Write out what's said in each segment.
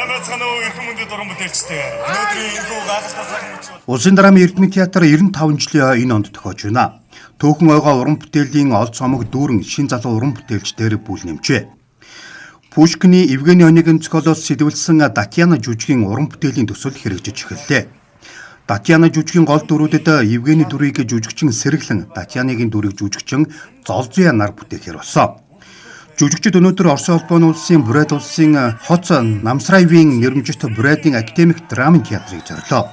Сайн байцгаана уу, эрхэм мөндөд уран бүтээлчтэй. Өнөөдрийн энэхүү гайхалтай цаг мөч Улсын драмын Эрдэмт театр 95 жилийн энэ онд тохиож байна. Төөхөн ойгоо уран бүтээлийн ол цомог дүүрэн шин залуу уран бүтээлчдэр бүл нэмжээ. Пушкины Евгений Онегин зохиолоос сэдэвлэсэн Татьяна жүжигийн уран бүтээлийн төсөл хэрэгжиж эхэллээ. Татьяна жүжигийн гол дүрүүдэд Евгений дүрийг жүжигчин Сэргэлэн, Татьянагийн дүрийг жүжигчин Золзуя нар бүтээхээр болсон. Жүжигчид өнөөдөр Оросын холбооны улсын Бурайд улсын Хоц Намсраевын нэрмжит Бурайдын академик драмын театрыг зорилоо.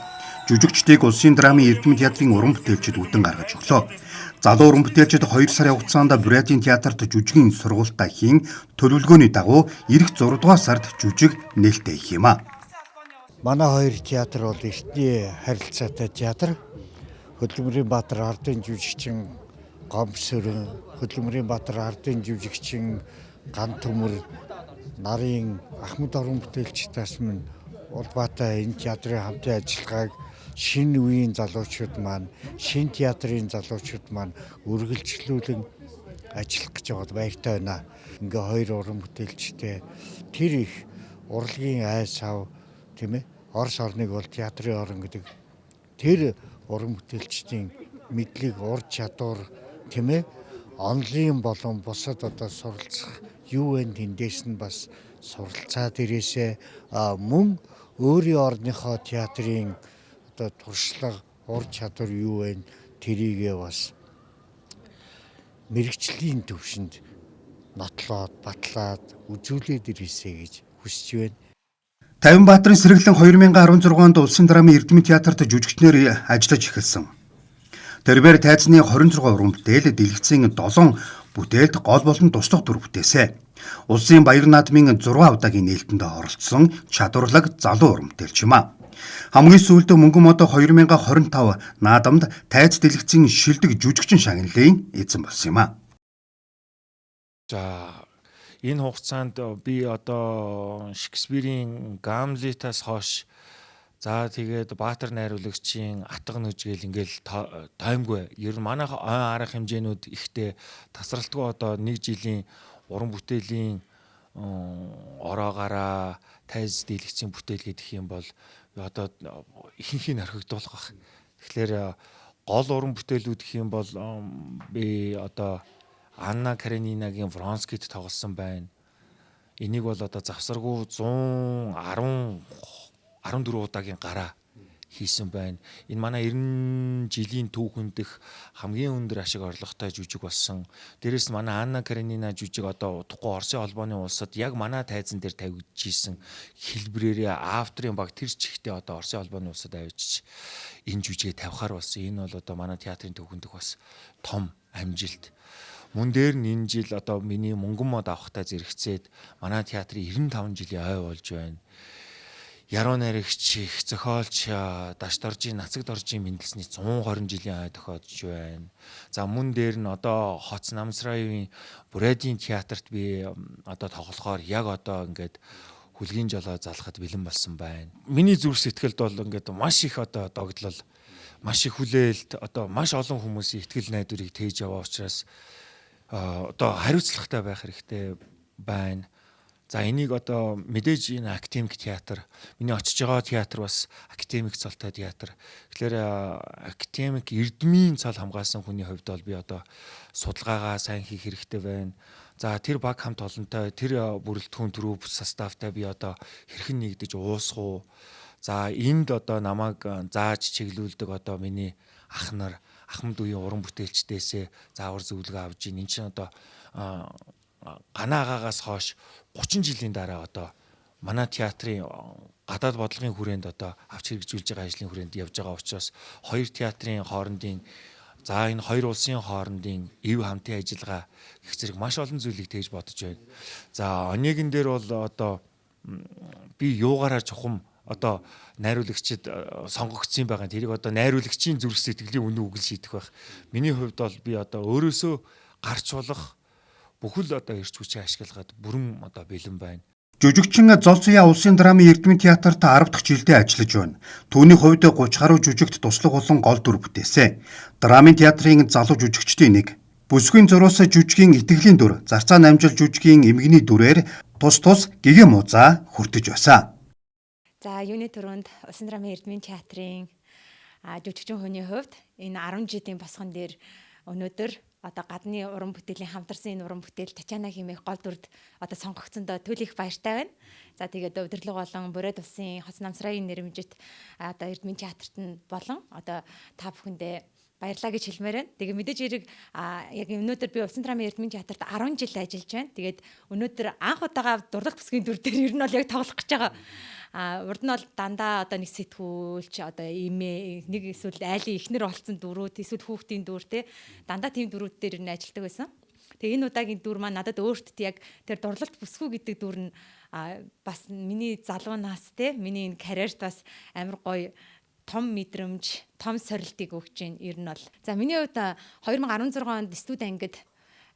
Жүжигчдийг улсын драмын Эрдэмт театрын уран бүтээлчид үдэн гаргаж өглөө. Залуу уран бүтээлчид 2 сарын хугацаанд Бурайдын театрт жүжигийн сургуультаа хийн төлөвлөгөөний дагуу ирэх 6 дугаар сард жүжиг нээлттэй хийх юм а. Манай хоёр театр бол эртний харилцаатай театр. Хөдөлмөрийн Баатар ардын жүжигчин Гомсөрөн, Хөдөлмөрийн Баатар ардын жүжигчин Ган Төмөр нарын Ахмад орон бүтээлчдээс минь улбаатай энэ театрын хамтын ажиллагааг шинэ үеийн залуучууд маань, шинэ театрын залуучууд маань үргэлжлүүлэн ажиллах гэж байгаад баяртай байна. Ингээ хоёр уран бүтээлчтэй тэр их урлагийн айсав, тийм ээ, Орос орныг бол театрын орон гэдэг тэр уран бүтээлчдийн мэдлэг, ур чадвар, тийм ээ, онлын болон бусад одоо суралцах юу вэ, тэндээс нь бас суралцаад ирээсээ, мөн өөрийн орныхоо театрын одоо туршлага, ур чадвар юу вэ, тэрийгээ бас мэргэжлийн төвшөнд нотлоод, батлаад үзүүлээд ирээсэй гэж хүсэж байна. Тавин Баатрын сэргэлэн 2016 онд Улсын драмын Эрдэмт театрт жүжигчнэр ажиллаж эхэлсэн. Тэрээр тайзны 26 уран бүтээл, дэлгэцийн 7 бүтээлд гол болон туслах дүр бүтээсэн. Улсын баяр наадмын 6 удаагийн нээлтэнд оролцсон чадварлаг залуу уран бүтээлч юм а. Хамгийн сүүлд мөнгөн модоо 2025 наадамд тайз дэлгэцийн шилдэг жүжигчин шагналын эзэн болсон юм а. За, энэ хугацаанд би одоо Шекспирийн Гамлетаас хойш, за тэгээд Баатар найруулагчийн Атга нүж гээл ингээл тоймгүй. Ер нь манайх ой арга хэмжээнүүд ихтэй тасралтгүй одоо нэг жилийн уран бүтээлийн ороогаараа тайз дэлгэцийн бүтээл гэдэг юм бол одоо ихэнхийг орхигдуулах бах. Тэгэхээр гол уран бүтээлүүд гэх юм бол би одоо Анна Каренинагийн Вронскид тоглосон байна. Энийг бол одоо завсаргүй 110 14 удаагийн гараа хийсэн байна. Энэ манай 90 жилийн түүхэн дэх хамгийн өндөр ашиг орлоготой жүжиг болсон. Дээрээс нь манай Анна Каренина жүжиг одоо удахгүй Оросын холбооны улсад яг манай тайзан дээр тавигдчихсэн хэлбэрээрээ авторын баг тэр чигтээ одоо Оросын холбооны улсад авчиж энэ жүжигээ тавихаар болсон. Энэ бол одоо манай театрын түүхэн дэх бас том амжилт. Мөн дээр нь энэ жил одоо миний мөнгөн мод авахтаа зэрэгцээд манай театрын 95 жилийн ой болж байна. Яруу найрагч, их зохиолч Дашдоржийн Нацаг доржийн мэндэлсний 120 жилийн ой тохиодж байна. За, мөн дээр нь одоо Хоц Намсраевын Бурайдын театрт би одоо тоглохоор яг одоо ингээд хүлгийн жолоо залхад бэлэн болсон байна. Миний зүрх сэтгэлд бол ингээд маш их одоо догдлол, маш их хүлээлт, одоо маш олон хүмүүсийн итгэл найдварыг тээж яваа учраас одоо хариуцлагатай байх хэрэгтэй байна. За, энийг одоо мэдээж энэ академик театр, миний очиж байгаа театр бас академик цолтой театр. Тэгэхээр академик эрдмийн цол хамгаалсан хүний хувьд бол би одоо судалгаагаа сайн хийх хэрэгтэй байна. За, тэр баг хамт олонтой, тэр бүрэлдэхүүн трупп составтай би одоо хэрхэн нэгдэж уусах уу? За, энд одоо намайг зааж чиглүүлдэг одоо миний ах нар, ахмад үеийн уран бүтээлчдээсээ заавар зөвлөгөө авч ийн. Энд чинь одоо ганаагаагаас хойш 30 жилийн дараа одоо манай театрын гадаад бодлогын хүрээнд одоо авч хэрэгжүүлж байгаа ажлын хүрээнд явж байгаа учраас хоёр театрын хоорондын, за энэ хоёр улсын хоорондын эв хамтын ажиллагаа гэх зэрэг маш олон зүйлийг тээж бодож байна. За, Онегин дээр бол одоо би юугаараа чухам одоо найруулагчид сонгогдсон байгаа. Тэрийг одоо найруулагчийн зүрх сэтгэлийн үнэн үг л шийдэх байх. Миний хувьд бол би одоо өөрөөсөө гарч болох бүхэл одоо эрч хүчээ ашиглахад бүрэн одоо бэлэн байна. Жүжигчин Золзуя Улсын драмын Эрдэмт театрт 10 дахь жилдээ ажиллаж байна. Түүний хувьд 30 гаруй жүжигт туслах болон гол дүр бүтээсэн. Драмын театрын залуу жүжигчдийн нэг. Бүсгүйн зураас жүжигийн итгэлийн дүр, Зарцаа намжил жүжигийн эмгэний дүрээр тус тус гэгээн музаа хүртэж байсан. За юуны түрүүнд Улсын драмын Эрдмийн театрын жүжигчин хүний хувьд энэ 10 жилийн босгон дээр өнөөдөр одоо гадны уран бүтээлийн хамтарсан энэ уран бүтээл Тачана хэмээх гол дүрд одоо сонгогдсондоо төл их баяртай байна. За тэгээд удирдлага болон Бүрээд улсын Хоц намсраагийн нэрмжит одоо Эрдмийн театрт нь болон одоо та бүхэндээ баярлаа гэж хэлмээр байна. Тэгээ мэдээж хэрэг яг өнөөдөр би Улсын драмын Эрдмийн театрт 10 жил ажиллаж байна. Тэгээд өнөөдөр анх удаага дурлах бүсгийн дүр дээр ер нь бол яг тоглох гэж байгаа. Урд нь бол дандаа одоо нэг сэтгүүлч, одоо эмээ, нэг эсвэл айлын эхнэр болцсон дүрүүд, эсвэл хүүхдийн дүр те дандаа тийм дүрүүд дээр ер нь ажилладаг байсан. Тэгээ энэ удаагийн дүр маань надад өөртөө яг тэр дурлалт бүсгүй гэдэг дүр нь бас миний залуу нас те миний энэ карьерт бас амар гоё том мэдрэмж, том сорилтыг өгч байна ер нь бол. За миний хувьд 2016 онд студ ангид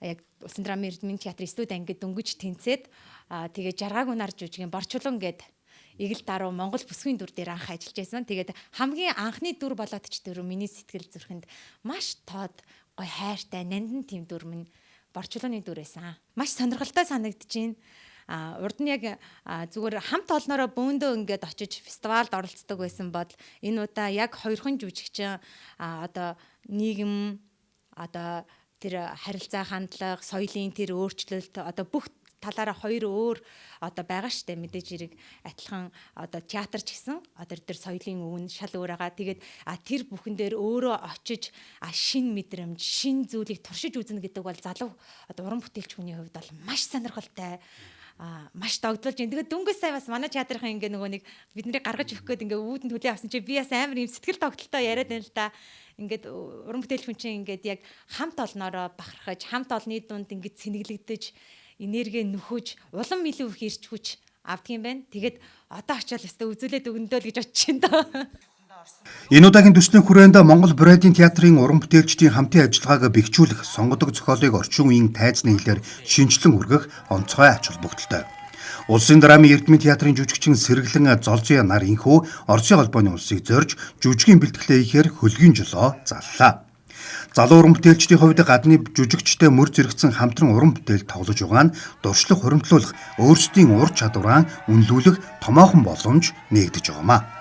яг Улсын драмын Эрдмийн театрын студ ангид дөнгөж тэнцээд тэгээ жаргаагүй нар жүжигийн Борчулун гээд Игэл даруу Монгол бүсгүйн дүр дээр анх ажиллаж байсан. Тэгээд хамгийн анхны дүр болоод ч дөрөв миний сэтгэл зүрхэнд маш тод гой хайртай нандин тийм дүр минь Борчулууны дүр байсан. Маш сонирхолтой санагдаж байна. Урд нь яг зүгээр хамт олноороо бөөндөө ингээд очиж фестивалд оролцдог байсан бол энэ удаа яг хоёрхан жүжигчин одоо нийгэм одоо тэр харилцаа хандлага, соёлын тэр өөрчлөлт одоо бүх талаараа хоёр өөр одоо байгаа штэ мэдээж хэрэг адилхан одоо театр ч гэсэн одоо тэр соёлын өвн шал өөр байгаа. Тэгээд тэр бүхэн дээр өөрөө очиж шин мэдрэмж, шин зүйлийг туршиж үзнэ гэдэг бол залуу одоо уран бүтээлч хүний хувьд бол маш сонирхолтой маш догдлуулж байна. Тэгээд дөнгөж сая бас манай театрын ингээ нөгөө нэг бидний гаргаж өгөх гээд ингээ үүдэн төлөө авсан чи би бас амар юм сэтгэл догдолтой яриад байна л да. Ингээд уран бүтээл хүн чинь ингээд яг хамт олноороо бахархаж, хамт олны дунд ингээд цэнэглэгдэж, энерги нөхөж, улам илүү их ирч хүч авдаг юм байна. Тэгээд одоо очиод өстө үзүүлээд өгөндөө л гэж бодож байна доо. Энэ удаагийн төслийн хүрээнд Монгол Бродийн театрын уран бүтээлчдийн хамтын ажиллагааг бэхжүүлэх, сонгодог зохиолыг орчин үеийн тайзны хэлээр шинжилэн хүргэх онцгой ач холбогдолтой. Улсын драмын Эрдмийн театрын жүжигчин Сэргэлэн Золзуя нар инхүү Оросын холбооны улсыг зорж жүжигийн бэлтгэлээ хийхээр хөлгийн жолоо заллаа. Залуу уран бүтээлчдийн хувьд гадны жүжигчтэй мөр зэрэгцэн хамтран уран бүтээл тоглож байгаа нь дуршлаг хуримтлуулах, өөрсдийн ур чадвараа үнэлүүлэх томоохон боломж нээгдэж байгаамаа.